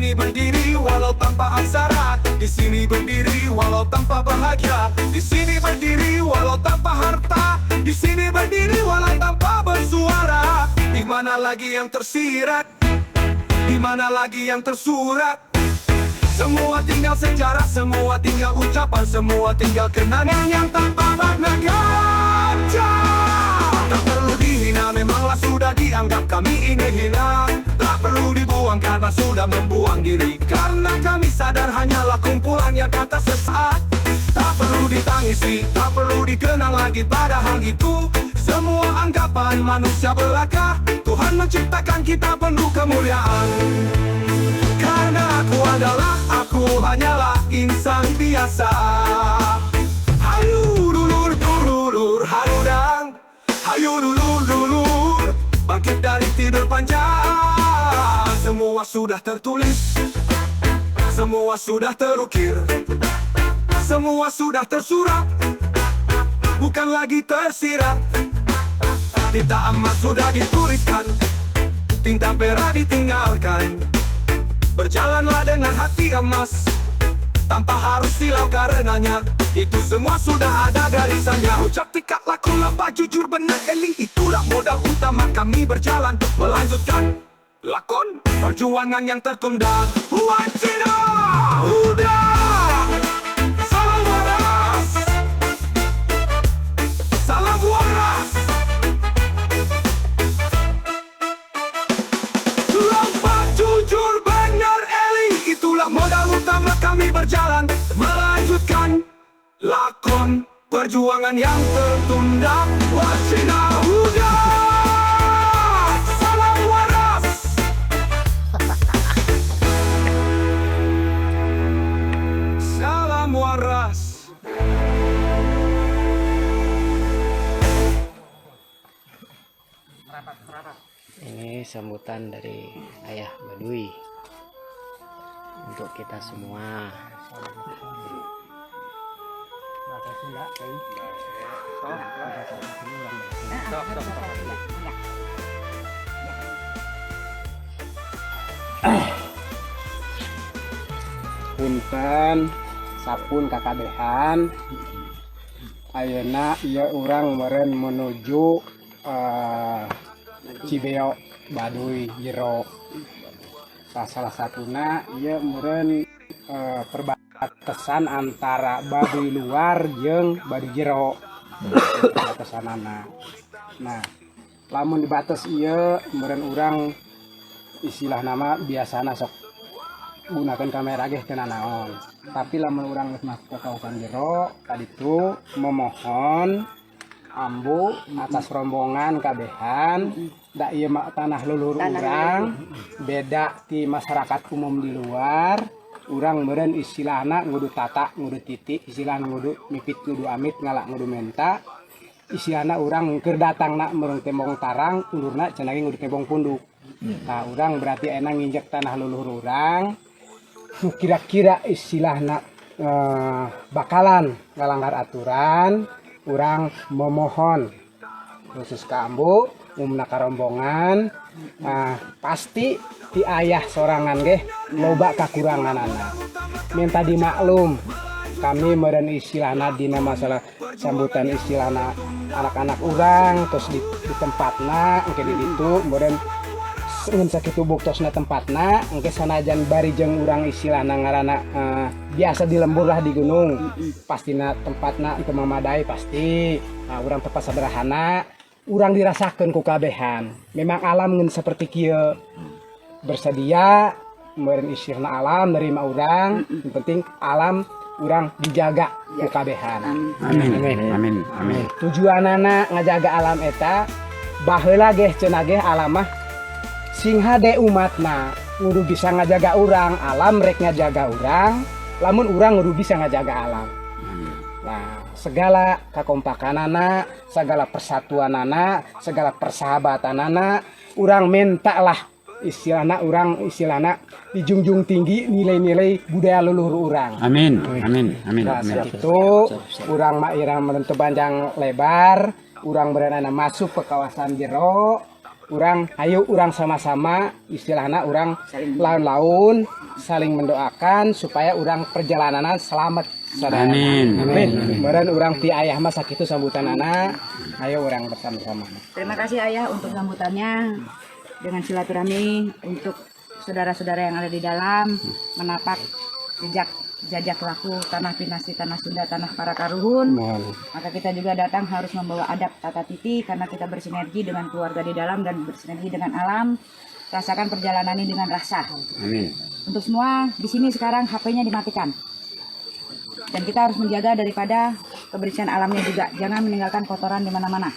sini berdiri walau tanpa aksara. Di sini berdiri walau tanpa bahagia. Di sini berdiri walau tanpa harta. Di sini berdiri walau tanpa bersuara. Di mana lagi yang tersirat? Di mana lagi yang tersurat? Semua tinggal sejarah, semua tinggal ucapan, semua tinggal kenangan yang tanpa makna kaca. Tak perlu dihina, memanglah sudah dianggap kami ini hina. Tak perlu dibuang karena sudah membuang diri. Karena kami sadar hanyalah kumpulan yang kata sesaat. Tak perlu ditangisi, tak perlu dikenang lagi, padahal itu semua anggapan manusia belaka. Tuhan menciptakan kita penuh kemuliaan. Karena aku adalah, aku hanyalah insan biasa. Hayu dulur dulur harudang, hayu dulur dulur, bangkit dari tidur panjang. Semua sudah tertulis, semua sudah terukir, semua sudah tersurat, bukan lagi tersirat. Tinta emas sudah dituliskan, tinta perak ditinggalkan. Berjalanlah dengan hati emas, tanpa harus silau karenanya. Itu semua sudah ada garisannya. Ucap tingkah laku lembah jujur benar eli. Itulah modal utama kami berjalan, melanjutkan lakon perjuangan yang tertunda. Wacina udah, salam waras, salam waras. Lompat jujur benar eli. Itulah modal utama kami berjalan, melanjutkan lakon perjuangan yang tertunda. Wacina udah, salam waras. Salam waras. Ini sambutan dari Ayah Baduy untuk kita semua. Punten sapun kakabehan, ayeuna ieu urang meureun menuju Cibeo Baduy Jero. Salah salah satuna ieu meureun perbatasan antara Baduy luar jeung Baduy Jero perbatasanana. Nah, lamun dibatas ieu meureun urang istilah nama biasana sok gunakan kamera ge teu nanaon, tapi lamun urang geus masuk ke kawasan jero kaditu memohon ambu atas rombongan kabehan, da ieu mah tanah leluhur urang, beda ti masyarakat umum di luar. Urang meureun istilahna ngudu tata ngudu titi, istilahna ngudu mipit ngudu amit ngala ngudu menta, istilahna urang keur datangna meureun tembong tarang undurna cenah ge ngudu tembong punduk. Nah, urang berarti enak nginjek tanah leluhur urang nu kira-kira istilahna bakalan ngalanggar aturan. Urang memohon khusus ke ambu umna karombongan. Nah, pasti ti ayah sorangan ge loba kakuranganana, minta dimaklum. Kami meureun istilahna dina masalah sambutan istilahna anak-anak urang terus di tempatna engke di ditu meureun ngan sakitu buktosna tempatna engke sanajan bari jeung urang istilahna ngaranna biasa di lembur lah di gunung, pastina tempatna teu mamadai pasti. Nah, urang tempat sederhana urang dirasakeun ku kabehan memang alam ngan seperti kieu bersedia meureun istilahna alam nerima urang, yang penting alam urang dijaga ku kabehan. Amin. Amin. Amin. Amin. Tujuanana ngajaga alam eta baheula ge cenah ge alam mah sing hade umatna kudu bisa ngajaga urang, alam rek ngajaga urang lamun urang kudu bisa ngajaga alam. Nah, segala kakompakanana, segala persatuanana, segala persahabatanana urang minta lah istilahna urang istilahna dijunjung tinggi nilai-nilai budaya leluhur urang. Amin. Amin. Amin. Nah, Amin. sakitu urang mah irang menentu panjang lebar, urang berenana masuk ke kawasan jero. Urang ayo urang sama-sama, istilahnya urang laun-laun saling mendoakan supaya urang perjalanan selamat sadayana. Amin. Amin. Meureun urang ti ayah mah sakitu sambutanana. Ayo urang bersama-sama. Terima kasih, Ayah, untuk sambutannya dengan silaturahmi untuk saudara-saudara yang ada di dalam menapak jejak jajak laku tanah pinasti, tanah Sunda, tanah para karuhun. Mohon. Maka kita juga datang harus membawa adab tata titi karena kita bersinergi dengan keluarga di dalam dan bersinergi dengan alam. Rasakan perjalanan ini dengan rasa. Amin. Untuk semua di sini sekarang HP-nya dimatikan. Dan kita harus menjaga daripada kebersihan alamnya juga. Jangan meninggalkan kotoran di mana-mana.